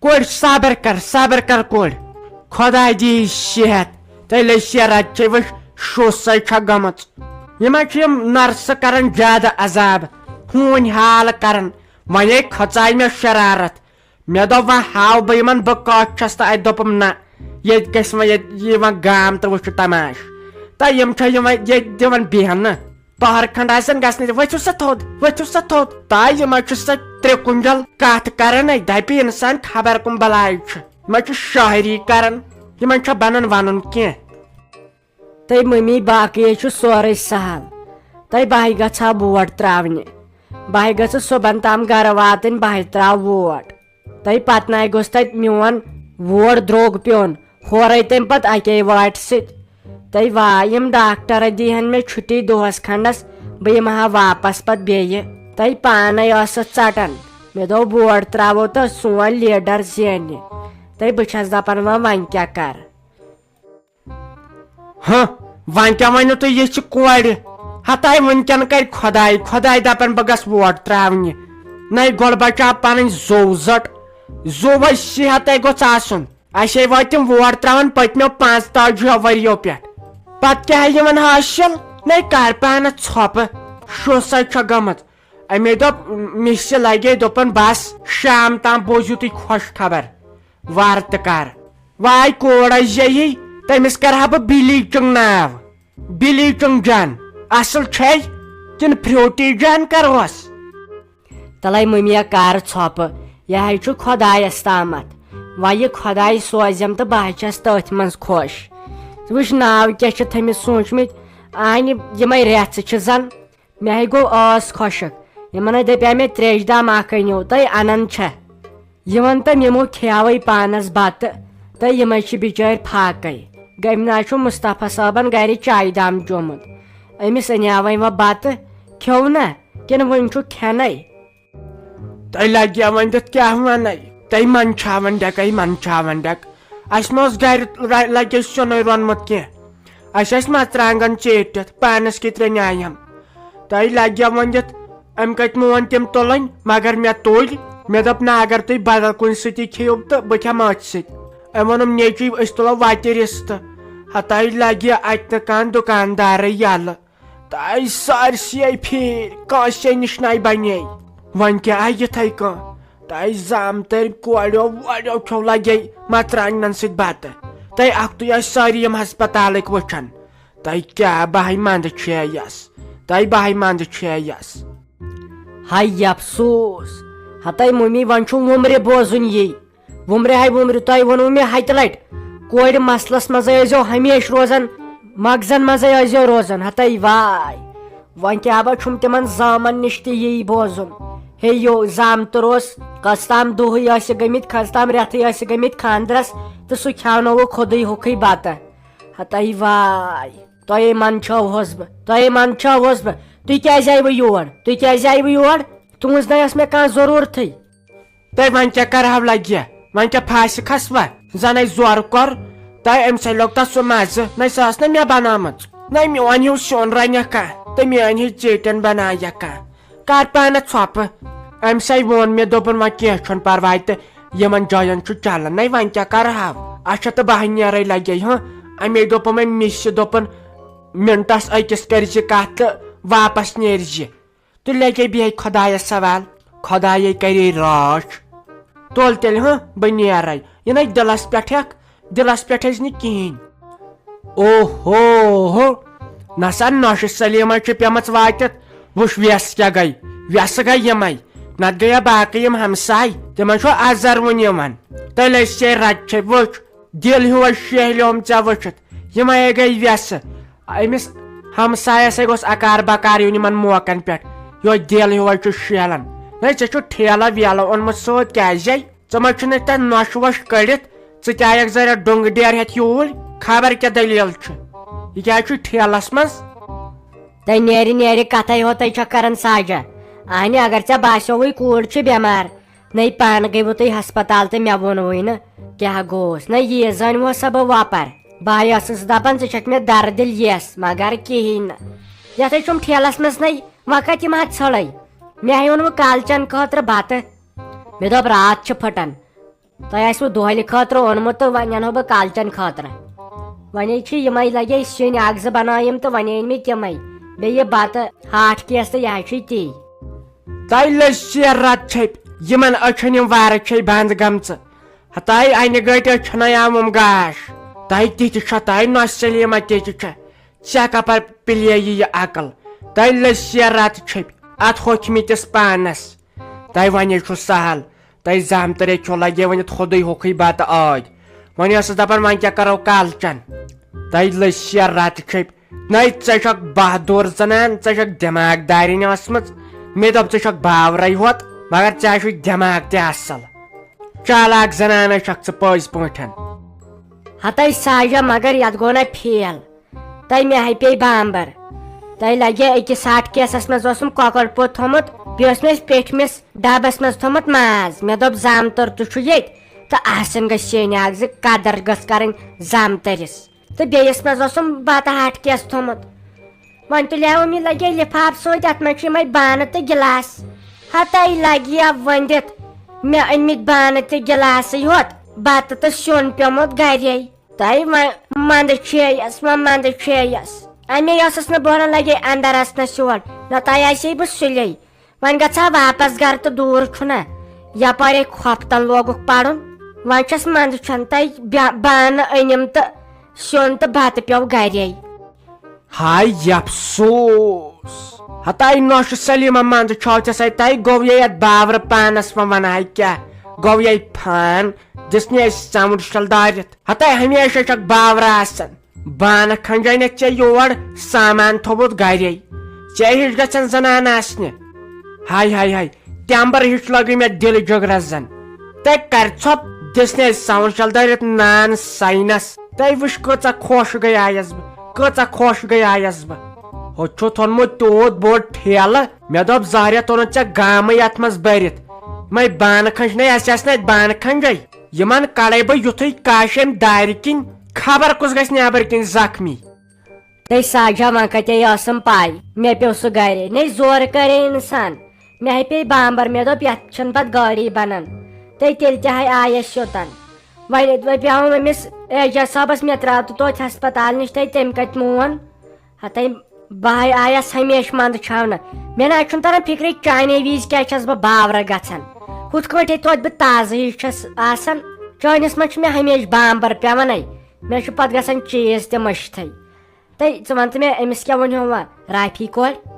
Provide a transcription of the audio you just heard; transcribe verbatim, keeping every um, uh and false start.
کورِ، صبر کر، صبر کر کورِ۔ خۄداے دِیہِ صحت۔ تیٚلہِ ٲسۍ یہِ رَتہِ وٕچھ شُہ سۄے چھےٚ گٔمٕژ۔ یِمَے چھِ یِم نرسہٕ کران زیادٕ عذاب، ہوٗنۍ حال کران۔ وۄنۍ کھژاے مےٚ شرارت۔ مےٚ دوٚپ، وۄنۍ ہاو بہٕ یِمن بہٕ کَتھ چھَس، تہٕ اَتہِ دوٚپُم، نہ، ییٚتہِ گژھِ وۄنۍ ییٚتہِ یہِ وۄنۍ گام تہٕ وٕچھِ تماش۔ تہٕ یِم چھےٚ یِمَے ییٚتہِ دِوان بیٚہنہٕ۔ پہر کھنڈ آسن گژھنٕے، ؤتھِو سا تھوٚد، ؤتھِو سا تھوٚد۔ تہٕ یِمَے چھِ سۄ ترٛےٚ کُنجل کَتھ کران، اَتہِ دَپہِ اِنسان خبر کُم بلاے چھِ۔ یِمَے چھِ شٲعری کران، یِمَن چھےٚ بنان وَنُن کینٛہہ۔ تہٕ مٔمی، باقٕے ہے چھُ سورُے سہل۔ تہٕ بہٕ ہے گژھٕ ہا ووٹ ترٛاونہِ۔ بہٕ ہے گٔژھٕس صُبحن تام گرٕ واتٕنۍ، بہٕ ہے ترٛاوٕ ووٹ۔ تہٕ پتہٕ نَے گوٚژھ تَتہِ میون ووٹ درٛوگ پیوٚن، ہورَے تَمہِ پتہٕ اَکے واٹہِ سۭتۍ۔ تہٕ وا، یِم ڈاکٹر دِیٖہَن مےٚ چھُٹی دۄہَس کھنٛڈَس، بہٕ یِمہٕ ہا واپس پتہٕ بیٚیہِ۔ تہٕ پانَے ٲسٕس ژَٹان۔ مےٚ دوٚپ، ووٹ ترٛاوو تہٕ سون لیٖڈر زینہِ۔ تہٕ بہٕ چھَس دَپان، وۄنۍ، وۄنۍ کیٛاہ کَرٕ؟ ہہ، وۄنۍ کیٛاہ ؤنِو تُہۍ یِژھِ کورِ؟ ہتاے وٕنکٮ۪ن کرِ خۄداے، خۄداے دپان بہٕ گژھٕ ووٹ ترٛاونہِ۔ نَے گۄڈٕ بچاو پنٕنۍ زُو زٔٹ۔ زُو وۄنۍ صحتے گوٚژھ آسُن۔ اسے وٲتۍ تِم ووٹ ترٛاوان پٔتمیو پانٛژتٲجیو ؤریو پٮ۪ٹھ۔ پتہٕ کیٛاہ یِوان حٲصِل؟ نَے کر پانس ژھۄپہٕ۔ شُہ سۄے چھےٚ گٔمٕژ۔ أمۍ دوٚپ، مِسہِ لگے، دوٚپُن، بس، شام تام بوٗزِو تُہۍ خۄش خبر۔ وارٕ تہٕ کر۔ واے کوڑ ٲسۍ زیٚہی، تٔمِس کرٕ ہا بہٕ بِلی چنگ ناو۔ بِلی چنگ جان، اصل چھے کِنہٕ فروٹی جان کرہوس؟ تلے مٔمیا، کر ژھۄپہٕ، یہِ ہے چھُ خۄدایس تامتھ۔ وۄنۍ یہِ خۄداے سوزٮ۪م تہٕ بہٕ ہے چھَس تٔتھۍ منٛز خۄش۔ ژٕ وٕچھ، ناو کیٛاہ چھِ تھٲمٕتۍ سوٗنٛچمٕتۍ؟ آنہِ یِمے رٮ۪ژٕ چھِ زن۔ مےٚ ہے گوٚو ٲس خۄشک۔ یِمن ہے دپیٛاو مےٚ تریشہِ دام اکھ أنِو، تہٕ انان چھےٚ۔ یِمن تہٕ یِمو کھیاوٕے پانس بتہٕ، تہٕ یِمے چھِ بچٲرۍ فاقے۔ گٔمۍ نہ چھُ مصطفیٰ صٲبن گرِ چایہِ دام چومُت۔ أمِس انیاوے وۄنۍ بتہٕ، کھیوٚو نہ کِنہٕ وُنہِ چھُ کھٮ۪نے؟ تۄہہِ لگیا وۄنۍ دِتھ کیٛاہ ونے؟ تۄہہِ منٛدچھاوان ڈٮ۪کے، منٛدچھاوان ڈٮ۪ک۔ اسہِ ما اوس گرِ ر-، لگے سیُنٕے روٚنمُت کینٛہہ؟ اسہِ ٲسۍ مرژٕوانٛگن ژیٖٹِتھ، پانس کِتھ رنیایم۔ تۄہہِ لگیا وۄنۍ دِتھ، أمۍ کتہِ مون تِم تُلٕنۍ، مگر مےٚ تُلۍ۔ مےٚ دوٚپ، نہ، اگر تُہۍ بدل کُنہِ سۭتی کھیٚیِو تہٕ بہٕ کھٮ۪مہٕ أتھۍ سۭتۍ۔ أمۍ ووٚنُم، نیٚچوی، أسۍ تُلو وتہِ رِستہٕ۔ ہتاے لگہِ اتہِ نہٕ کانٛہہ دُکاندارٕے یلہٕ۔ تہٕ آیہِ سارسٕے پھیٖرۍ، کٲنٛسے نِش نَے بَنے۔ وۄنۍ کیٛاہ آیہِ یِتھَے کٔنۍ؟ تہٕ آیہِ زامتٕرۍ کورٮ۪و وورٮ۪و کھیوٚو لَگے مَژرانٛگنَن سۭتۍ بَتہٕ۔ تہٕ اَکھتُے ٲسۍ سٲری یِم ہسپتالٕکۍ وٕچھان۔ تہٕ کیٛاہ بہٕ ہَے منٛدٕ چھیٚیَس، تہٕ بہٕ ہَے منٛدٕ چھیٚیَس۔ ہاے افسوس، ہتَے مُمی، وۄنۍ چھُ وُمرِ بوزُن یی۔ وُمرِ ہاے وُمرِ، تۄہہِ ووٚنوُ مےٚ ہتہِ لٹہِ، کورِ مسلس منٛزے ٲسۍزیو ہمیشہِ روزان، مغزن منٛزے ٲسۍزیو روزان۔ ہتَے واے، وۄنۍ کیٛاہ با چھُم تِمن زامن نِش تہِ یی بوزُن۔ ہے یو زامتُر اوس، کٔژ تام دۄہٕے ٲسہِ گٔمٕتۍ، کٔژ تام رٮ۪تھٕے ٲسہِ گٔمٕتۍ خانٛدرس، تہٕ سُہ کھیاونووُکھ خودٕے ہوٚکھٕے بتہٕ۔ ہتَے واے، تۄہے منٛدچھٲوہوس بہٕ، تۄہے منٛدچھٲوہوس بہٕ۔ تُہۍ کیٛازِ آیوٕ یور؟ تُہۍ کیٛازِ آیوٕ یور؟ تُہنٛز نَے ٲس مےٚ کانٛہہ ضروٗرتھٕے۔ تہٕ وۄنۍ کیٛاہ کرہو لگہِ؟ وۄنۍ کیٛاہ پھاسہِ کھسوا؟ زن اَسہِ زورٕ کوٚر، تہٕ أمۍ سٕے لوٚگ تتھ سُہ مزٕ۔ نَے سۄ ٲس نہٕ مےٚ بنٲومٕژ۔ نَے میون ہیوٗ سیُن رنیکھا، تہٕ میٲنۍ ہِش ژیٹٮ۪ن بنایکھا۔ کر پانس ژھۄپہٕ۔ أمۍ سٕے ووٚن مےٚ، دوٚپُن، وۄنۍ کینٛہہ چھُنہٕ پرواے تہٕ یِمن جاین چھُ چلان۔ نَے وۄنۍ کیٛاہ کرہو؟ اچھا، تہٕ بہٕ ہا نیرے لگے، ہاں۔ أمے دوٚپُم، أمۍ مِس چھِ، دوٚپُن، منٹس أکِس کٔرۍ زِ کتھ تہٕ واپس نیرِ زِ۔ تہٕ لگے بیٚیہِ خۄدایس سوال، خۄدایے کرے رٲچھ۔ تُل تیٚلہِ ہاں، بہٕ نیرے۔ یہِ نَے دِلس پٮ۪ٹھ ہٮ۪کھ، دِلس پٮ۪ٹھ ہیٚژِ نہٕ کِہیٖنۍ۔ اوہو ہو، نسا نۄشہِ سلیمہ چھِ پیمٕژ واتِتھ۔ وٕچھ وٮ۪س کیٛاہ گٔے، وٮ۪سہٕ گٔے یِمے، نتہٕ گٔیا باقٕے یِم ہمساے، تِمن چھُ ازر وُنہِ یِوان۔ تیٚلہِ أسۍ ژےٚ رچہِ چھے، وٕچھ، دِل ہیوٗ شیہلیوم ژےٚ وٕچھِتھ، یِمے گٔے وٮ۪سہٕ۔ أمِس ہمسایس ہے گوٚژھ اکار بکار یُن یِمن موقعن پٮ۪ٹھ، یُہوے دِل ہیوٗ چھُ شیہلان۔ ہے، ژےٚ چھُ ٹھیلہٕ ویلہٕ اوٚنمُت سۭتۍ، کیٛازے؟ ژٕ ما چھُنہٕ تتھ نۄشہِ وۄشہِ کٔڑِتھ؟ ژٕ تہِ آیکھ ذرا ڈوٚنگہٕ ڈیر ہٮ۪تھ یوٗرۍ، خبر کیٛاہ دٔلیٖل چھِ۔ یہِ کیٛازِ چھُ ٹھیلس منٛز؟ تۄہہِ نیرِ نیرِ کتھے ہوتٕے چھےٚ کران ساجہ۔ اہنہِ، اگر ژےٚ باسیووُے کوٗر چھِ بٮ۪مار، نَے پانہٕ گٔیوٕ تُہۍ ہسپتال تہٕ مےٚ ووٚنوُے نہٕ کیٛاہ گوٚوس۔ نَے ییٖژ زٲنۍ ووس سا بہٕ وۄپر۔ بہٕ ہا ٲسٕس دپان ژٕ چھکھ مےٚ دردِ لیس، مگر کِہیٖنۍ نہٕ۔ یتھے چھُم ٹھیلس منٛز نَے وقت یِم ہا ژھٕڑے۔ مےٚ ہے اوٚنوٕ کالچن خٲطرٕ بتہٕ۔ مےٚ دوٚپ راتھ چھِ پھٕٹان۔ تۄہہِ آسِوٕ دۄہلہِ خٲطرٕ اوٚنمُت تہٕ وۄنۍ اَنہو بہٕ کالچن خٲطرٕ۔ وۄنۍ چھِ یِمے لگے سِنۍ اکھ زٕ بنٲیِم تہٕ وۄنۍ أنۍ مےٚ تِمے۔ بیٚیہِ یہِ بتہٕ ہاٹھ کیس تہٕ یہِ حظ چھُے تی۔ تۄہہِ لٔج سیر رت چھپۍ، یِمن أچھن یِم وارٕ چھے بنٛد گٔمژٕ۔ ہتاے انہِ گٔٹۍ أچھنَے آمُم گاش۔ تۄہہِ تہِ تہِ چھا، تۄہہِ نۄش سلیمہ تہِ تہِ چھا۔ ژےٚ کپر پِلے یہِ عقل؟ تۄہہِ لٔج سیر رت چھپۍ، اتھ ہوٚتھمٕتِس پانس۔ تۄہہِ وۄنۍ چھُ سہل، تۄہہِ زامتٕرے چھو لگے وۄنۍ خودٕے ہوٚکھٕے بتہٕ ٲدۍ۔ وۄنۍ ٲسٕس دپان وۄنۍ کیٛاہ کرو کالچن؟ تۄہہِ لٔج سیر رت چھپۍ۔ نَے، ژےٚ چھکھ بہادُر زنان، ژےٚ چھکھ دٮ۪ماغ دارِنۍ ٲسمٕژ۔ مےٚ دوٚپ، ژٕ چھکھ باورے ہوت، مگر ژےٚ چھُے دٮ۪ماغ تہِ اصل۔ چالاک زنانَے چھکھ ژٕ پٔزۍ پٲٹھۍ۔ ہتے ساجا، مگر یتھ گوٚو نہ فیل۔ تۄہہِ مےٚ ہے پیٚیہِ بامبر۔ تۄہہِ لگہِ أکِس ہاٹھ کیسس منٛز اوسُم کۄکر پوٚت تھوٚمُت، بیٚیہِ اوس مےٚ أسۍ پیٚٹھمِس ڈبس منٛز تھوٚمُت ماز۔ مےٚ دوٚپ، زامتُر تہِ چھُ ییٚتہِ، تہٕ آسٕنۍ گژھِ سیٚنۍ اکھ زٕ، قدر گٔژھ کرٕنۍ زامتٕرِس۔ تہٕ بیٚیِس منٛز اوسُم بتہٕ ہاٹھ کیس تھوٚمُت۔ وۄنۍ تُلیوم یہِ لگے لفاف سۭتۍ، اتھ منٛز چھِ یِمے بانہٕ تہٕ گلاس۔ ہتے لگہِ یا ؤنٛدِتھ، مےٚ أنۍ مٕتۍ بانہٕ تہٕ گلاسٕے ہوت، بتہٕ تہٕ سیُن پیومُت گرے۔ تۄہہِ وۄنۍ منٛدٕ چھیس، وۄنۍ منٛدٕ چھیس۔ اَمے ٲسٕس نہٕ بہران لگے اندر اژنس یور، نتہٕ آسے بہٕ سُلے۔ وۄنۍ گژھٕ ہا واپس گرٕ تہٕ دوٗر چھُنہ، یپٲرے کھۄپتن لوگُکھ پرُن۔ وۄنۍ چھس منٛدٕ چھن تۄہہِ بیا-، بانہٕ أنِم تہٕ سیُن تہٕ بتہٕ پیوٚو گرے۔ ہاے افسوس! ہتاے نۄشہِ سلیمہ منٛدٕ چھو ژےٚ سۭتۍ، تۄہہِ گوٚو یے یتھ باورٕ پانس وۄنۍ ونہٕ ہاے کیٛاہ؟ گوٚو یے فان؟ دِژ نہٕ اَسہِ ژمُر شل دٲرِتھ۔ ہتاے ہمیشہ چھکھ باورٕ آسان۔ بانہٕ کھنجے نہ ژےٚ یور، سامان تھوٚومُت گرے۔ ژےٚ ہِش گژھن زنان آسنہِ۔ ہاے ہاے ہاے، تمبر ہِش لگے مےٚ دِلہٕ جگرس زن۔ تۄہہِ کرِ ژھۄپ دِژ نہٕ اَسہِ ساوُن شل دٲرِتھ نان ساینس۔ تۄہہِ وٕچھ کۭژاہ خۄش گٔیایس بہٕ، کۭژاہ خۄش گٔیایس بہٕ۔ ہُہ چھُ تھوٚنمُت تیوٗت بوٚڑ ٹھیلہٕ۔ مےٚ دوٚپ، زہریا توٚرُن ژےٚ گامٕے یتھ منٛز بٔرِتھ۔ یِمے بانہٕ کھنج نَے، اَسہِ آسہِ نہٕ اَتہِ بانہٕ کھنجے۔ یِمن کڑے بہٕ یُتھُے کاشہِ امہِ دارِ کِنۍ، خبر کُس گژھِ نٮ۪بر کِنۍ زخمی۔ تہٕ ساجا وۄنۍ کتے ٲسٕم پاے، مےٚ پیوٚو سُہ گرے۔ نے زورٕ کرے انسان، مےٚ ہے پیٚیہِ بامبر، مےٚ دوٚپ یتھ چھنہٕ پتہٕ گٲڑی بنان۔ تہٕ تیٚلہِ تہِ ہے آیس یوٚتن۔ وۄنۍ وۄنۍ پیوم أمِس اعجاز صٲبس، مےٚ ترٛاو تہٕ توتہِ ہسپتال نِش، تہٕ تٔمۍ کتہِ مون؟ ہتے بہٕ ہے آیس ہمیشہٕ منٛدٕ چھاونہٕ۔ مےٚ نہ چھُنہٕ تران فکرے، چانے وِزِ کیٛازِ چھس بہٕ باورٕ گژھان۔ ہُتھ کٲٹھۍ ہے توتہِ بہٕ تازٕ ہِش چھس آسان، چٲنِس منٛز چھُ مےٚ ہمیشہٕ بامبر پیوان۔ مےٚ چھُ پتہٕ گژھان چیٖز تہِ مٔشتھٕے۔ تہٕ ژٕ وَن تہٕ مےٚ، أمِس کیٛاہ وَنیو وۄنۍ رافی کورِ؟